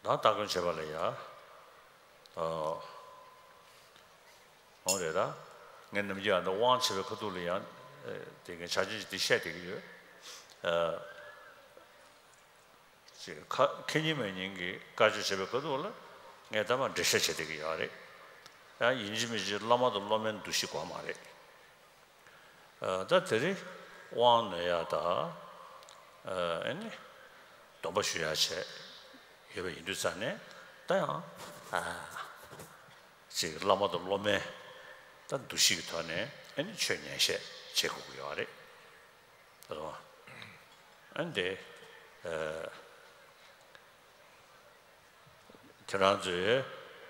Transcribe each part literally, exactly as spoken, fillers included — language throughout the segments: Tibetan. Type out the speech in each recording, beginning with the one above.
ད་སྟ་གོན་བྱེད་པ་ལ་ཡ། ཨོ་རེད་ད། ངས་ནམ་རྒྱུན་ཨ་ནི་དབང་བྱེད་པའི་ཁ་ཐུག་ལ་ཡང་། དེ་གའི་ཆ་རྐྱེན་ཅིག་དེ་བཤད་བསྡད་ཀྱི་ཡོད། ཅིག་ཁ་ཁེ་ཉིན་མེ་ཉིན་གྱི་བཀའ་ཆོས་བྱེད་པའི་ཁ་ཐུག་ལ་ངས་ད་མ་འགྲེལ་བཤད་བྱེད་བསྡད་ཀྱི་ཡོད་རེད། ཡང་ཡིན་གཅིག་མིན་གཅིག་བླ་མ་དང་སློབ་མའི་འདུ་ཤེས་དགོས་མ་རེད། ད་དེ་རིང་དབང་ནོད་ཡ་ད་ཨ་ནི་སྡོམ་པ་ཞུ་ཡ་བྱས་ཡོད་པ་ཡིན་དུས་ཙང་ནས། ད་ཡང་ཅིག་བླ་མ་དང་སློབ་མའི་ད་འདུ་ཤེས་ཀྱི་ཐོག་ནས་ཨ་ནི་ཆོས་ཉན་བཤད་བྱེད་དགོས་ཀྱི་ཡོད་རེད། ཨ་ནི་དེ་ཁྱེད་རང་ཚོས་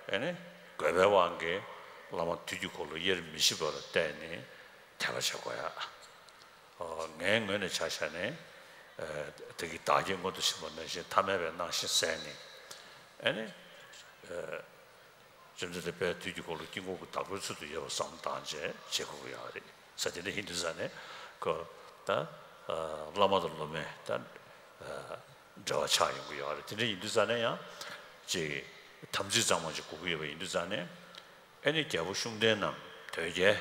ཨ་ནི་དགོས་པའི་དབང་གིས་བླ་མ་དུས་ཀྱི་འཁོར་ལོ་དབྱེར་མི་ཕྱེད་པར་བལྟས་ནས་དད་པ་བྱེད་དགོས་ཡ། ངའི་ངོས་ནས་ཆ་བཞག་ནས། དེ་གི་བདག་བསྐྱེད་མངོན་དུ་ཕྱིན་པ་ནང་བཞིན་ཐ་མལ་པའི་སྣང་ཞེན་བསལ་ནས། ཨ་ནི། བཅོམ་ལྡན་འདས་དཔལ་དུས་ཀྱི་འཁོར་ལོ་དཀྱིལ་འཁོར་གྱི་བདག་པོའི་ཚུལ་དུ་ཡོད་པ་བསམ་བློ་བཏང་བྱས་བྱེད་དགོས་ཀྱི་ཡོད་རེད་ཟེར། དེ་འདྲ་ཡིན་དུས་ཙང་ནས་ཁོ་ད་བླ་མ་དང་སློབ་མའི་ད་འབྲེལ་བ་ཆགས་ཡོང་གི་ཡོད་རེད། དེ་འདྲ་ཡིན་དུས་ཙང་ནས་ཡང་ཅིག་དམ་ཚིག་གཙང་མ་ཅིག་དགོས་ཀྱི་ཡོད་པ་ཡིན་དུས་ཙང་ནས། ཨ་ནི་རྒྱལ་པོ་ཤུགས་ལྡན་ནམ་དོལ་རྒྱལ་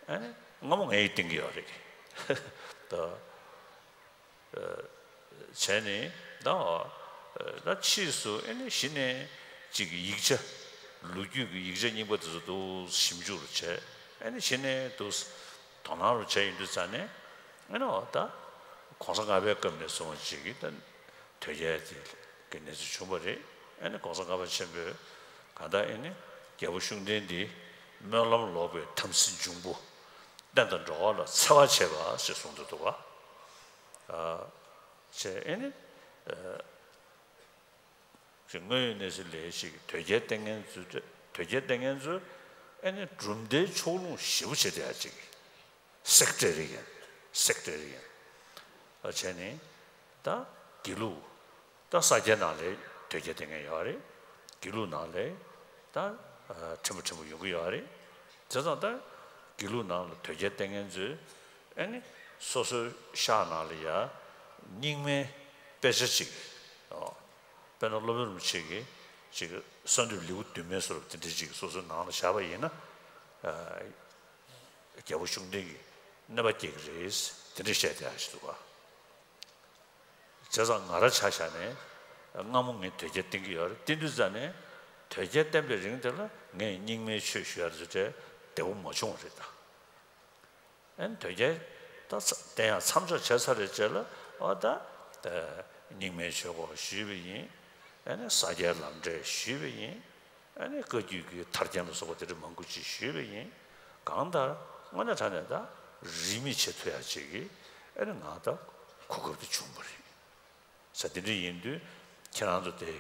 ཨ་ནི་སྔ་མོ་ངས་བསྟེན་གྱི་ཡོད་རེད། ད། བྱས་ནས་ད་ད་ཕྱིས་སུ་ཨ་ནི་གཞི་ནས་ཅིག་ཡིག་ཆ། ལོ་རྒྱུས་ཀྱི་ཡིག་ཆ་རྙིང་པ་དེ་ཚོ་འདུག་ཞིབ་འཇུག་རུ་བྱས། ཨ་ནི་གཞི་ནས་འདུག་དོ་སྣང་རུ་བྱས་ཡོང་དུས་ཙང་ནས། ཨ་ནི་འོ་ད་གོང་ས་ལྔ་པའི་སྐབས་ནས་བཟུང་ཅིག་གི་ད་དོལ་རྒྱལ་དེ་གི་གནས་ཚུལ་བྱུང་བ་རེད། ཨ་ནི་གོང་ས་ལྔ་པ་ཆེན་པོས་གང་ལྟར་ཨ་ནི་རྒྱལ་པོ་ཤུགས་ལྡན་འདི་སྨོན་ལམ་ལོག་པའི་དམ་སྲི་འབྱུང་པོ། བསྟན་དང་འགྲོ་བ་ལ་འཚེ་བ་བྱས་པ་ཞེས་གསུངས་འདུག་པ། བྱས་ཨེ་ནི། ཅིག་དངོས་ཡོད་གནས་ཚུལ་ལས་ཤིག་དོལ་རྒྱལ་བསྟེན་མཁན་ཚོས་དོལ་རྒྱལ་བསྟེན་མཁན་ཚོས་ཨེ་ནི་གྲུབ་མཐའི་ཕྱོགས་ལྷུང་ཞེ་པོ་བྱེད་བསྡད་ཡ་ཅིག་སེག་ཊར་ཡིན། སེག་ཊར་ཡིན། བྱས་ནས་ད་དགེ་ལུགས། ད་ས་སྐྱའི་ནང་ལ་དོལ་རྒྱལ་བསྟེན་མཁན་ཡོད་རེད། དགེ་ལུགས་ནང་ལ་ད་ཕྲན་བུ་ཕྲན་བུ་ཡོང་གི་ཡོད་རེད། བྱས་ཙང་ད་དགེ་ལུགས་ནང་ལ་དོལ་རྒྱལ་བསྟེན་མཁན་ཚོས་ཨ་ནི་སོ་སོའི་ཤག་ནང་ལ་ཡ་རྙིང་མའི་དཔེ་ཆ་གཅིག་དཔེར་ན་སློབ་དཔོན་རིན་པོ་ཆེ་གིས་ཅིག་གསང་འདུས་ལེའུ་བདུན་མའི་བཟོ་འདྲ་དེ་འདྲ་ཅིག་སོ་སོའི་ནང་ལ་བཞག་པ་ཡིན་ན། རྒྱལ་པོ་ཤུགས་ལྡན་གྱིས་གནོད་པ་སྐྱེལ་གྱི་རེད། དེ་འདྲ་བཤད་བསྡད་ཡ་ཞིག་འདུག་ག། བྱས་ཙང་ང་རང་ཆ་བཞག་ནས་སྔ་མོ་ངས་དོལ་རྒྱལ་བསྟེན་གྱི་ཡོད་རེད། བསྟེན་དུས་ཙང་ནས་དོལ་རྒྱལ་བསྟེན་པའི་རིང་དེ་ལ་ངས་རྙིང་མའི་ཆོས་ཞུ་ཡ་རེད་ཟེར་བསྡད་པ་མ་བྱུང་བ་རེད་ད། ཨ་ནི་དོལ་རྒྱལ་ད་བསྟེན་ཡ་མཚམས་འཇོག་བྱས་ཚར་བའི་རྗེས་ལ་ཨོ་ད་རྙིང་མའི་ཆོས་སྐོར་ཞུས་པ་ཡིན། ཨ་ནི་ས་སྐྱའི་ལམ་འབྲས་ཞུས་པ་ཡིན། ཨ་ནི་བཀའ་བརྒྱུད་ཀྱི་ཐར་རྒྱན་ལ་སོགས་པ་དེ་འདྲ་མང་པོ་ཅིག་ཞུས་པ་ཡིན། གང་ལྟར་དངོས་གནས་དྲང་གནས་ད་རིས་མེད་བྱེད་ཐུབ་ཡ་ཅིག་གིས་ཨ་ནི་ང་ད་གོ་སྐབས་དེ་བྱུང་བ་རེད། ས་དེ་འདྲ་ཡིན་དུས་ཁྱེད་རང་ཚོ་དེ་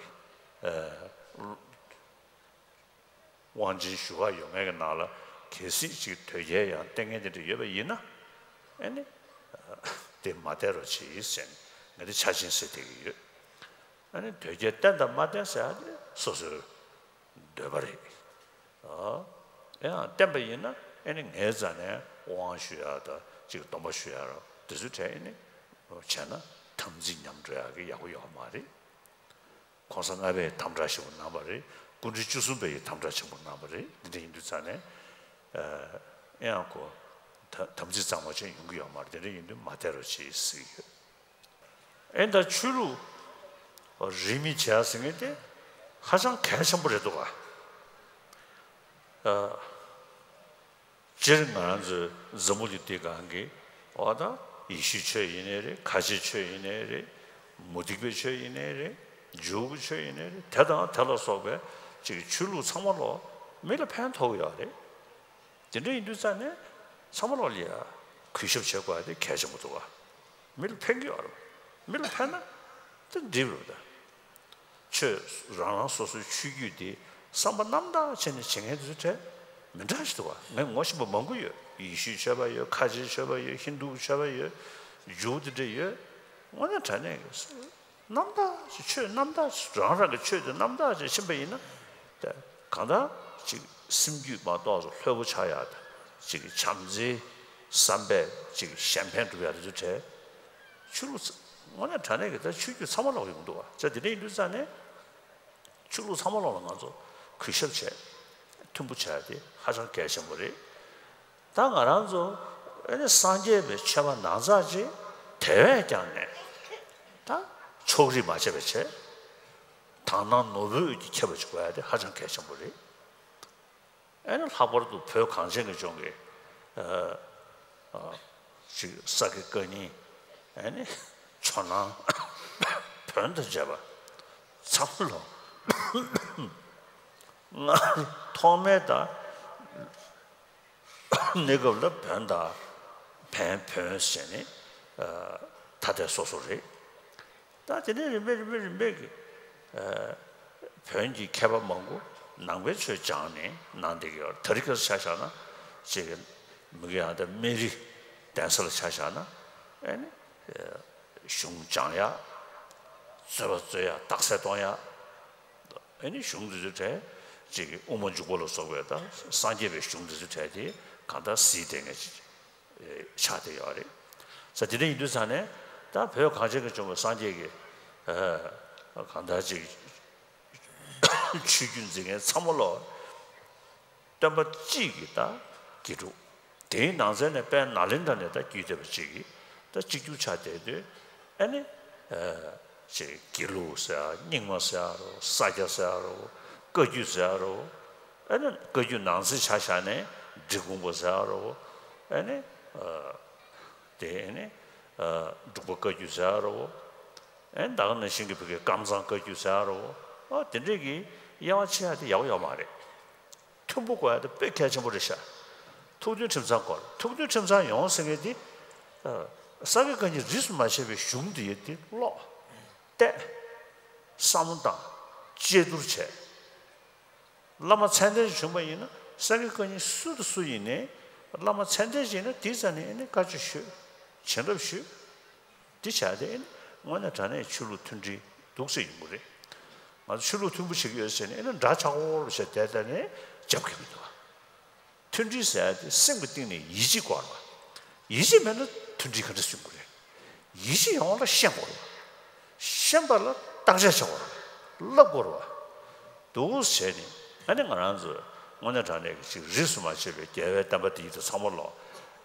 དབང་ཆེན་ཞུ་ག་ཡོང་མཁན་གྱི་ནང་ལ་གལ་སྲིད་ཅིག་དོལ་རྒྱལ་ཡང་བསྟེན་མཁན་དེ་འདྲ་ཡོད་པ་ཡིན་ན། ཨ་ནི་དེ་མ་བསྟེན་རོགས་གྱིས་ཟེར་ནས་ང་དེ་ཆ་ཆེན་ཟེར་བསྡད་ཀྱི་ཡོད། ཨ་ནི་དོལ་རྒྱལ་བསྟེན་དང་མ་བསྟེན་ཟེར་ཡ་དེ་སོ་སོའི་འདོད་པ་རེད། ཨ་ཡང་བསྟེན་པ་ཡིན་ན་ཨ་ནི་ངའི་རྩ་ནས་དབང་ཞུ་ཡ་དང་ཅིག་སྡོམ་པ་ཞུ་ཡ་ར་དེ་ཚོའི་གྲས་ཨ་ནི་བྱས་ན་དམ་ཚིག་ཉམས་འགྲོ་ཡ་གི་ཡག་པོ་ཡོད་མ་རེད། གོང་ས་ལྔ་པས་དམ་དྲག་ཞེ་པོ་གནང་བ་རེད། སྐུ་ཕྲེང་བཅུ་གསུམ་པས་ཡང་དམ་དྲག་ཆེན་པོ་གནང་བ་རེད། འདི་འདྲ་ཡིན་དུས་ཙང་ནས་ཨེ་ཡང་ཁོ་ད་དམ་ཚིག་གཙང་མ་ཅན་ཡོང་གི་ཡོད་མ་རེད། དེ་འདྲ་ཡིན་དུས་མ་བསྟེན་རོགས་གྱིས་ཟེར་གྱི་ཡོད། ཨེ་ད་ཆོས་ལུགས་རིས་མེད་བྱས་ཟེར་མཁན་དེ་ཧ་ཅང་གལ་ཆེན་པོ་རེད་འདུག་ག། སྤྱིར་ང་རང་ཚོའི་འཛམ་བུ་གླིང་འདིའི་སྒང་གི་འོ་ད་ཡེ་ཤུའི་ཆོས་ཡིན་ནའི་རེད། ཁ་ཆེའི་ཆོས་ཡིན་ནའི་རེད། མུ་སྟེགས་པའི་ཆོས་ཡིན་ནའི་རེད། ཇུའུ་གི་ཆོས་ཡིན་ནའི་རེད། དེ་དང་དེ་ལ་སོགས་པའི་ཅིག་ཆོས་ལུགས་ཚང་མ་ལོ་མི་ལ་ཕན་ཐོགས་ཀྱི་ཡོད་རེད། དེ་འདྲ་ཡིན་དུས་ཙང་ནས་ཚང་མ་ལོ་ལ་ཡ་གུས་ཞབས་བྱེད་དགོས་ཡ་དེ་གལ་ཆེན་པོ་འདུག་ག། མི་ལ་ཕན་གྱི་ཡོད་རེད། མི་ལ་ཕན་ན་དེ་འགྲིག་རེད་ད། ཆོས་རང་རང་སོ་སོའི་ཆོས་བརྒྱུད་དེ་བསམ་པ་རྣམ་དག་བྱས་ནས་བྱེད་མཁན་དེ་ཚོའི་གྲས་མི་འདྲ་ཞིག་འདུག་བ། ངས་ངོ་ཤེས་པ་མང་པོ་ཡོད། ཡེ་ཤུའི་ཆོས་པ་ཡོད། ཁ་ཆེའི་ཆོས་པ་ཡོད། ཧིན་དུའི་ཆོས་པ་ཡོད། ཇུའུ་དེ་འདྲ་ཡོད། དངོས་གནས་དྲང་གནས་ཀྱི་རྣམ་དག་ཅིག་ཆོས་རྣམ་དག་ཅིག་རང་རང་གི་ཆོས་དེ་རྣམ་དག་ཅིག་ཕྱིན་པ་ཡིན་ན། དེ་གང་ལྟར་ཅིག་སེམས་རྒྱུད་མ་གཏོགས་སུ་ལྷོད་པོ་ཆགས་ཡག་དང་། ཅིག་བྱམས་བརྩེའི་བསམ་པས་ཅིག་གཞན་ཕན་སྒྲུབ་ཡག་དེ་ཚོའི་གྲས། ཆོས་ལུགས་ཚ་དངོས་གནས་དྲང་གནས་ཀྱི་ད་ཆོས་བརྒྱུད་ཚང་མ་ལོག་ཡོང་འདུག་བ། ཅག་དེ་འདྲ་ཡིན་དུས་ཙང་ནས་ ཆོས་ལུགས་ཚང་མ་ལོག་ལ་ང་ཚོ་གུས་ཞབས་བྱས། མཐུན་པོ་བྱས་ཏེ་ཧ་ཅང་གལ་ཆེན་པོ་རེད། ད་ང་རང་ཚོ་ཨེ་ནི་སངས་རྒྱས་པའི་ཆོས་པ་ནང་ཚགས་ཅིག་དེ་བས་ཀྱང་ནས་ད་ཕྱོགས་རིས་མ་བྱས་པ་བྱས། དག་སྣང་ནོར་བུ་འོད་ཀྱིས་ཁྱབ་པ་ཅིག་དགོས་ཡ་དེ་ཧ་ཅང་གལ་ཆེན་པོ་རེད། ཨེ་ནི་ལྷག་པར་དུ་བོད་གངས་ཅན་གྱི་ལྗོངས་ཀྱི་ཨ་ཨ་ཅིག་ས་དགེ་བཀའ་རྙིང་། ཨེ་ནི་ཇོ་ནང་བོན་དང་བཅས་པ་ཚང་མ་ལོ། ང་ཐོག་མའི་ད་གནས་སྐབས་ལ་བོན་དང་བན་བོན་ཟེར་ནས་ཨ་ཐ་དད་སོ་སོ་རེད། ད་དེ་ནས་རིམ་པས་རིམ་པས་རིམ་པས་ཀྱི་ཨ་བོན་གྱི་མཁས་པ་མང་པོ་ནང་པའི་ཆོས་སྦྱངས་ནས་ནང་བསྡད་ཀྱི་ཡོད་རེད། དེ་རིང་ཁ་སང་ཆ་བཞག་ན་ཅིག་མི་གི་ཡང་ད་སྨན་རི་གདན་ས་ལ་ཆ་བཞག་ན་ཨེ་ནི་ཨ་གཞུང་སྦྱང་ཡ། རྩོད་པ་རྩོད་ཡ། རྟགས་གསལ་གཏོང་ཡ། ཨེ་ནི་གཞུང་འདི་ཚོ་གྲས་ཅིག་དབུ་མ་འཇུག་པ་ལ་སོགས་པའི་ད་སངས་རྒྱས་པའི་གཞུང་འདི་ཚོ་གྲས་དེ་གང་ལྟར་གཟིགས་བསྡད་མཁན་ཅིག་ཆགས་བསྡད་ཡོད་རེད། ས་དེ་འདྲ་ཡིན་དུས་ཙང་ནས་ད་བོད་གངས་ཅན་གྱི་ལྗོངས་ཀྱི་སངས་རྒྱས་ཀྱི་ཨ་གང་ལྟར་ཅིག་ཆོས་བརྒྱུད་འཛིན་མཁན་ཚང་མ་ལོ། སྟོན་པ་གཅིག་གི་ད་དགེ་ཕྲུག་དེའི་ནང་ཚན་ནས་དཔལ་ནཱ་ལེནྡྲ་ནས་ད་བརྒྱུད་བསྡད་པ་གཅིག་གིས་ད་གཅིག་གྱུར་ཆགས་བསྡད་དུས་ཨ་ནི་ཨ་ཅིག་དགེ་ལུགས་ཟེར་ཡ། རྙིང་མ་ཟེར་ཡ་རོ། ས་སྐྱ་ཟེར་ཡ་རོ། བཀའ་བརྒྱུད་ཟེར་ཡ་རོ། ཨ་ནི་བཀའ་བརྒྱུད་ནང་གསེས་ཆ་བཞག་ནས་འབྲི་གུང་པ་ཟེར་ཡ་རོ། ཨ་ནི་ཨ་དེ་ཨ་ནི་ཨ་འབྲུག་པ་བཀའ་བརྒྱུད་ཟེར་ཡ་རོ། ཨ་ནི་ད་ག་ནང་བཞིན་གྱི་བོད་ཀྱི་ཀམ་ཚང་བཀའ་བརྒྱུད་ཟེར་ཡ་རོ། ཨ་དེ་འདྲས་ཀྱི་དབྱེ་བ་ཕྱེ་ཡ་དེ་ཡག་པོ་ཡོད་མ་རེད། མཐུན་པོ་དགོས་ཡ་དེ་དཔེ་གལ་ཆེན་པོ་རེད་ཤག་ཐུགས་མཐུན་ཁྲིམས་གཙང་དགོས། ཐུགས་མཐུན་ཁྲིམས་གཙང་ཡོང་ཟེར་མཁན་དེ་ཨ་ས་དགེ་བཀའ་རྙིང་རིས་སུ་མ་ཆད་པའི་གཞུང་འདི་ཡོད་དེ་ཀློག་བལྟས། བསམ་བློ་བཏང་། དཔྱད་བསྡུར་བྱས། བླ་མ་ཚད་ལྡན་ཞིག་བྱུང་བ་ཡིན་ན་ས་དགེ་བཀའ་རྙིང་སུ་དང་སུ་ཡིན་ནའི་བླ་མ་ཚད་ལྡན་ཞིག་ཡིན་ན་དེའི་རྩ་ནས་ཨེ་ནི་བཀའ་ཆོས་ཞུས། བྱིན་རླབས་ཞུས། འདི་བྱས་ཏེ་ཨེ་ནི་དངོས་གནས་དྲང་གནས་ཆོས་ལུགས་མཐུན་སྒྲིལ་འདུག་སེ་ཡོང་གི་རེད། ང་ཚོ་ཆོས་ལུགས་མཐུན་པོ་བྱེད་ཀྱི་ཡོད་ཟེར་ནས་ཨེ་ནི་འདྲ་ཆགས་པོ་བྱས་བསྡད་བསྡད་ནས་འཇབ་ཀྱི་མི་འདུག་མཐུན་སྒྲིལ་ཟེར་ཡ་དེ་སེམས་ཀྱི་གཏིང་ནས་ཡིད་ཆེས་དགོས་རེད་བ། ཡིད་ཆེས་མེད་ན་མཐུན་སྒྲིལ་ག་འདྲ་བྱུང་གི་རེད། ཡིད་ཆེས་ཡོང་བ་ལ་ཤེས་དགོས་རེད་བ། ཤེས་པ་ལ་བརྟག་དཔྱད་བྱེད་དགོས་རེད་བ། བསླབ་དགོས་རེད་བ། འདུག་བྱས་ནས་ཨ་ནི་ང་རང་ཚོ་དངོས་གནས་དྲང་གནས་ཀྱི་ཅིག་རིས་སུ་མ་ཆད་པའི་རྒྱལ་བའི་བསྟན་པ་འདི་ཡིད་དུ་ཚང་མ་ལོག་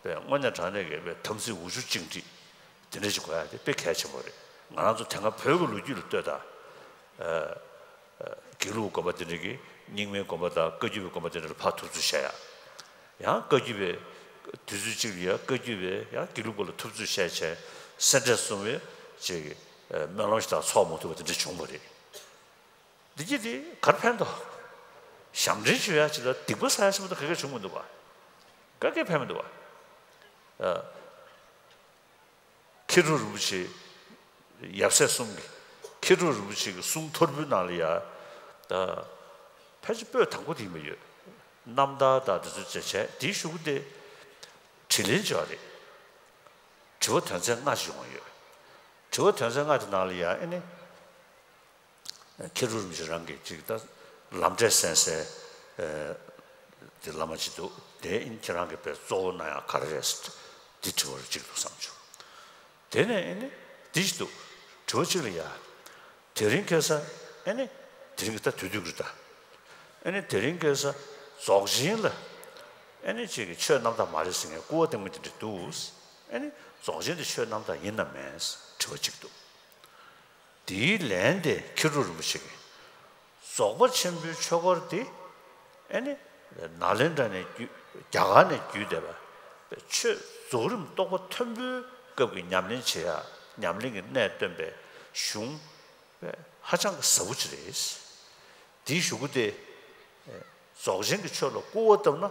པའི་དངོས་གནས་དྲང་གནས་ཀྱི་དམ་ཚིག་འུ་ཆུ་གཅིག་སྒྲིལ་དེ་འདྲ་ཅིག་དགོས་ཡ་དེ་དཔེ་གལ་ཆེན་པོ་རེད། ང་རང་ཚོ་དེ་སྔ་བོད་ཀྱི་ལོ་རྒྱུས་ལ་ལྟོས་དང་། དགེ་ལུགས་དགོན་པ་དེ་འདྲ་གི་རྙིང་མའི་དགོན་པ་དང་བཀའ་བརྒྱུད་པའི་དགོན་པ་དེ་འདྲ་ལ་ཕར་ཐུབ་ཚོད་བྱས་ཡ། ཡང་བཀའ་བརྒྱུད་པའི་དུས་ཚོད་གཅིག་ལ་ཡང་བཀའ་བརྒྱུད་པའི་ཡང་དགེ་ལུགས་པ་ལ་ཐུབ་ཚོད་བྱས་བྱས་སེ་འབྲས་གསུམ་པའི་ཅིག་སྨོན་ལམ་ཞིག་དང་ཚོགས་མ་ཐུབ་པ་དེ་འདྲ་བྱུང་བ་རེད། འདི་གྱིས་དེ་གར་ཕན་ཐོགས། ཞབས་འདྲེན་ཞུ་ཡ་ཅིག་ལ་སྡིག་པ་བསགས་ཡ་ཆེན་པོ་དང་ག་གེ་བྱུང་མི་འདུག་བ། ག་གེ་ཕན་མི་འདུག་བ། མཁས་གྲུབ་རིན་པོ་ཆེ་ཡབ་སྲས་གསུམ་གྱི་མཁས་གྲུབ་རིན་པོ་ཆེ་གི་གསུང་ཐོར་བུའི་ནང་ལ་ཡ། ད་ཕལ་ཆེར་པོད་དང་པོ་དེ་ཡིན་པ་ཡོད། རྣམ་ཐར་དང་དེ་ཚོ་བྱས་བྱས་དེའི་གཞུག་གུ་དེ་དྲིས་ལན་བྱས་པ་རེད། དྲི་བ་དོན་ཚན་ལྔ་ཞིག་ཡོང་བ་ཡོད། དྲི་བ་དོན་ཚན་ལྔ་དེ་ནང་ལ་ཡ་ཨེ་ནི། མཁས་གྲུབ་རིན་པོ་ཆེ་རང་གིས་ཅིག་ད་ལམ་འབྲས་གསན་སའི་དེ་བླ་མ་ཅིག་འདུག་དེ་ཨིན་ཁྱེད་རང་གིས་དཔེ་གཙོ་བོ་གནང་ཡག་ག་རེ་རེད་ཟེར་དེ་དྲི་བ་རེ་གཅིག་འདུག་བསམ་བྱུང་། དེ་ནས་ཨེ་ནི་འདི་ཞིག་འདུག་དྲི་བ་གཅིག་ལ་ཡ། དེ་རིང་ཁ་སང་ཨེ་ནི་དེ་རིང་གི་ད་དུས་དུས་ཀྱི་ད་ཨེ་ནི་དེ་རིང་ཁ་སང་རྫོགས་ཆེན་ལ་ཨེ་ནི་ཅིག་གི་ཆོས་རྣམ་དག་མ་རེད་ཟེར་མཁན་སྐུར་བ་བཏང་མི་དེ་འདྲ་འདུག་ཨེ་ནི་རྫོགས་ཆེན་དེ་ཆོས་རྣམ་དག་ཡིན་ནམ་མིན་དྲི་བ་གཅིག་འདུག་དེའི་ལན་དེ་མཁས་གྲུབ་རིན་པོ་ཆེ་གིས། རྫོགས་པ་ཆེན་པོའི་ཆོས་སྐོར་དེ་ཨེ་ནི་ནཱ་ལེནྡྲ་ནས་བརྒྱུད་རྒྱ་གར་ནས་བརྒྱུད་བསྡད་པ་ཆོས་རྫོགས་རིམ་རྟོགས་པ་མཐོན་པོའི་སྐབས་ཀྱི་ཉམས་ལེན་བྱེད་ཡ་ཉམས་ལེན་གྱི་གནད་སྟོན་པའི་གཞུང་ཧ་ཅང་གི་ཟབ་པོ་ཅིག་རེད། དེའི་གཞུག་གུ་དེ། རྫོགས་ཆེན་གྱི་ཆོས་ལ་སྐུར་བ་བཏབ་ན་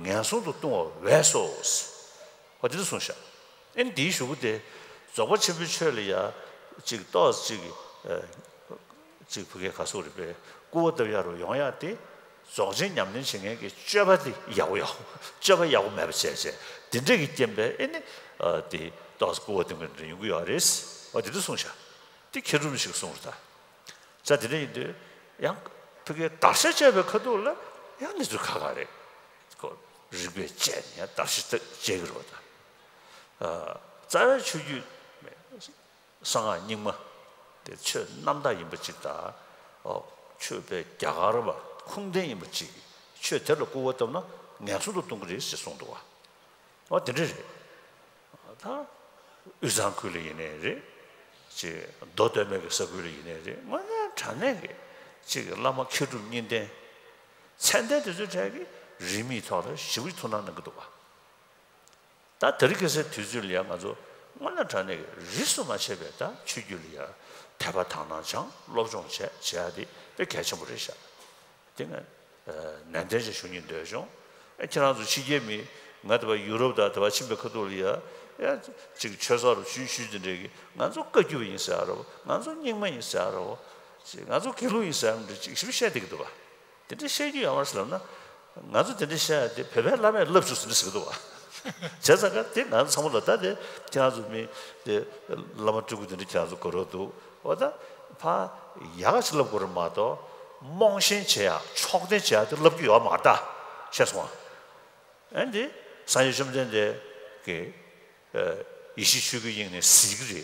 ངན་སོང་དུ་ལྟུང་བ་བས་སོ། འོ་དེ་འདྲ་གསུངས་ཤག་ཨེ་ནི་དེའི་གཞུག་གུ་དེ། རྫོགས་པ་ཆེན་པོའི་ཆོས་ལ་ཡ། ཅིག་ཏོག་ཙམ་ཅིག་ཅིག་ཕ་གིའི་ག་སོགས་རེད་པས་སྐུར་བ་བཏབ་ཡ་རུ་ཡོང་ཡ་དེ། རྫོགས་ཆེན་ཉམས་ལེན་བྱེད་མཁན་གྱི་སྤྱོད་པ་དེ་ཡག་པོ་ཡག་པོ་སྤྱོད་པ་ཡག་པོ་མེད་པ་བྱས་བྱས་དེ་འདྲ་གི་རྐྱེན་པས་ཨེ་ནི། དེ་ཏོག་ཙམ་སྐུར་བ་བཏབ་མཁན་འདྲ་ཡོང་གི་ཡོད་རེད། འོ་དེ་འདྲ་གསུངས་ཤག་དེ་མཁས་གྲུབ་རིན་པོ་ཆེས་གསུངས་རེད་ད། ས་དེ་འདྲ་ཡིན་དུས་ཡང་ཕ་གིའི་བརྡར་ཤ་བཅད་པའི་ཁ་ཐུག་ལ་ཡང་གནས་ཚུལ་ཁག་ཁག་རེད། ཁོ་རིགས་པས་དཔྱད་ནས་ཡང་བརྡར་ཤ་བཅད་ཀྱི་རེད་ད། རྩ་བའི་ཆོས་བརྒྱུད་གསང་སྔགས་རྙིང་མ་དེ་ཆོས་རྣམ་དག་ཡིན་པ་ཅིག་དང་། ཨོ། ཆོས་པའི་རྒྱ་གར་བ་ཁུངས་ལྡན་ཡིན་པ་ཅིག་ཆོས་དེ་ལ་སྐུར་བ་བཏབ་ན་ངན་སོང་དུ་གཏོང་གི་རེད་ཅེས་གསུངས་འདུག་བ། འོ་དེ་འདྲ་རེད། ད་དབུས་གཙང་ཁུལ་ལ་ཡིན་ནའི་རེད། ཅིག་མདོ་སྟོད་སྨད་ཀྱི་ས་ཁུལ་ལ་ཡིན་ནའི་རེད། དངོས་གནས་དྲང་གནས་ཀྱི་ཅིག་བླ་མ་མཁས་གྲུབ་གཉིས་ལྡན་མཚན་ལྡན་དེ་ཚོའི་གྲས་ཀྱིས་རིས་མེད་ཐོག་ལ་ཞེ་པོ་ཅིག་ཐུགས་སྣང་གནང་གི་འདུག་བ། ད་དེ་རིང་ཁ་སང་དུས་ཚོད་ལ་ཡང་ང་ཚོ་དངོས་གནས་དྲང་གནས་ཀྱི་རིས་སུ་མ་ཆད་པའི་ད་ཆོས་བརྒྱུད་ལ་ཡང་དད་པ་དག་སྣང་སྦྱང་སློབ་སྦྱོང་བྱས་བྱེད་ཡ་དེ་དཔེ་གལ་ཆེན་པོ་རེད་ཤག་དེ་ང་ནན་ཏན་ཅིག་ཞུ་སྙིང་འདོད་བྱུང་། ཨེ་ཁྱེད་རང་ཚོ་ཕྱི་རྒྱལ་མི་ང་དེ་བ་ཡུ་རོབ་དང་དེ་བ་ཕྱིན་པའི་ཁ་ཐུག་ལ་ཡ་ཡ་ཅིག་ཆོས་ཚོགས་རུ་ཞུས་ཞུས་དེ་འདྲས་ཀྱི་ང་ཚོ་བཀའ་བརྒྱུད་པ་ཡིན་ཟེར་ཡ་རོ། ང་ཚོ་རྙིང་མ་ཡིན་ཟེར་ཡ་རོ། ཅིག་ང་ཚོ་དགེ་ལུགས་ཡིན་ཟེར་ཡ་འདྲ་ཅིག་ཞིབ་བཤད་བསྡད་ཀྱི་འདུག་བ། དེ་འདྲ་བཤད་རྒྱུ་ཡོད་མ་རེད་ཟེར་ལབ་ན། ང་ཚོ་དེ་འདྲ་བཤད་ཡ་དེ་བོད་པའི་བླ་མས་བསླབ་བཅུག་ཟེར་ནས་ཟེར་གི་འདུག་བ། བྱས་ཙང་ཀ་དེ་ང་ཚོ་ཚང་མ་ལ་ད་དེ་ཁྱེད་རང་ཚོ་མི་དེ་བླ་མ་སྤྲུལ་སྐུ་དེ་འདྲ་ཁྱེད་རང་ཚོ་གོ་རོགས་འདུག་འོ་ད་ཕ་ཡག་ག་ཅིག་བསླབ་དགོས་རེད་མ་གཏོགས་རྨོངས་ཞེན་བྱེད་ཡ་ཕྱོགས་འཐེན་བྱེད་ཡ་དེ་བསླབ་རྒྱུ་ཡོད་མ་རེད་ད། ཤེས་སོང་ཨ། ཨ་འདི་སངས་རྒྱས་བཅོམ་ལྡན་འདས་ཀྱི་ཡེ་ཤེས་ཆོས་སྐུའི་དབྱིངས་ནས་གཟིགས་ཀྱི་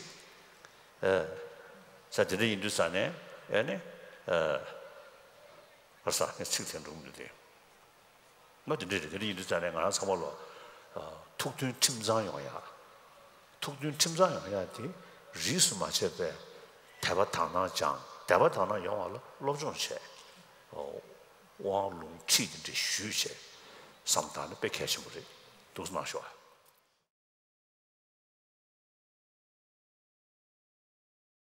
རེད། ས་དེ་འདྲ་ཡིན་དུས་ས་ནས་ཨ་ནི། ཨ་ས་ངས་ཚིག་དེ་འགྲུབ་འདུག་སྟེ། ང་དེ་འདྲ་རེད། དེ་འདྲ་ཡིན་དུས་ཙང་ནས་ང་རང་ཚང་མ་ལོ། ཨ་ཐུགས་མཐུན་ཁྲིམས་གཙང་ཡོང་ཡ། ཐུགས་མཐུན་ཁྲིམས་གཙང་ཡོང་ཡ་དེ་རིས་སུ་མ་ཆད་པའི་དད་པ་དག་སྣང་སྦྱང་། དད་པ་དག་སྣང་ཡོང་བ་ལ་སློབ་སྦྱོང་བྱས། ཨོ་དབང་ལུང་ཁྲིད་དེ་འདྲ་ཞུས་བྱས་བསམ་བཏང་ནས་དཔེ་གལ་ཆེན་པོ་རེད། ཐུགས་སྣང་ཞུ་བ།